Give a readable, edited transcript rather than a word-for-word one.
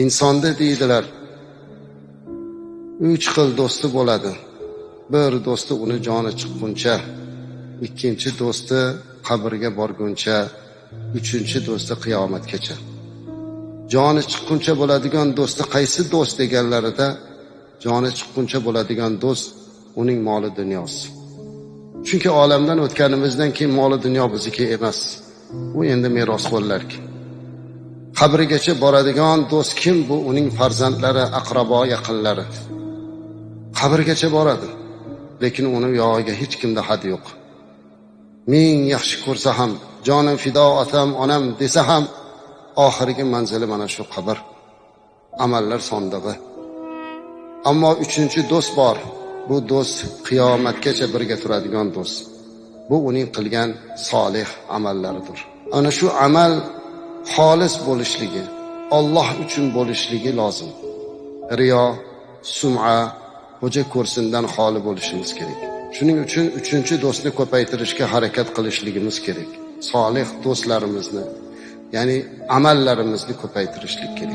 Insonda deydilar, 3 xil do'sti bo'ladi. Bir do'sti uni joni chiqquncha, ikkinchi do'sti qabrga borguncha, uchinchi do'sti qiyomatgacha. Joni chiqquncha bo'ladigan do'sti qaysi do'st deganlarida, joni chiqquncha bo'ladigan do'st uning moli dunyosi. Chunki olamdan o'tganimizdan keyin moli dunyo bizniki emas. U endi merosxo'rlarki. Qabrigacha boradigan do'st kim? Bu uning farzandlari, aqrabo, yaqinlari. Qabrgacha boradi, lekin uni yog'iga hech kimda had yo'q. Ming yaxshi ko'rsa ham, jonim fido otam, onam desa ham, oxirgi manzili mana shu qabr. Amallar sondig'i. Ammo uchinchi do'st bor. Bu do'st qiyomatgacha birga turadigan do'st. Bu uning qilgan solih amallaridir. Ana shu amal xolis bo'lishligi, Alloh uchun bo'lishligi lozim. Riyo, sum'a, xo'ja ko'rsindan xoli bo'lishimiz kerak. Shuning uchun uchinchi do'stni ko'paytirishga harakat qilishligimiz kerak. Solih do'stlarimizni, ya'ni amallarimizni ko'paytirishlik kerak.